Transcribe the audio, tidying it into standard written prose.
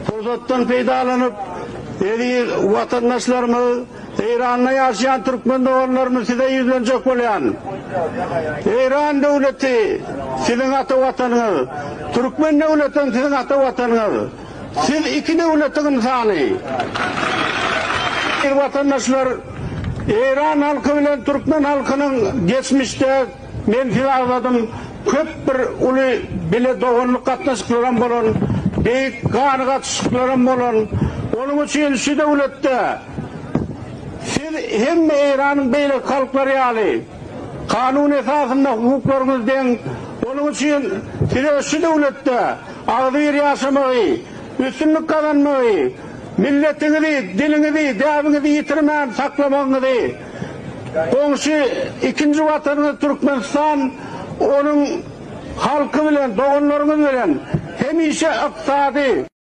Pursatdan peýdalanyp, eziz watandaşlarymyz, Eýranda ýaşaýan türkmen doganlarymyz size ýüzlenjek bolýan. Eýran döwleti siziň ata watanyňyz, türkmen döwletem siziň ata watanyňyz. Siz iki döwletiň ynsany. Eziz watandaşlar, Eýran halky bilen türkmen halkynyň geçmişde Men sizi agzadym, köp bir uly bile doganlyk gatnaşyklaram bolan, beýik gany gatyşyklaram bolan. Onuň üçin şu döwletde siz hemme Eýranyň beýleki halklary ýaly kanun esasynda hukuklaryňyz deň. Onuň üçin size şu döwletde agzybir ýaşamagy, üstünlik gazanmagy, milletiňizi, diliňizi, däbiňizi ýitirmän saklamagyňyzy, Goňşy ikinji Watanyňyz Türkmenistan, onuň halky bilen, doganlaryňyz bilen hemişe ykdysady.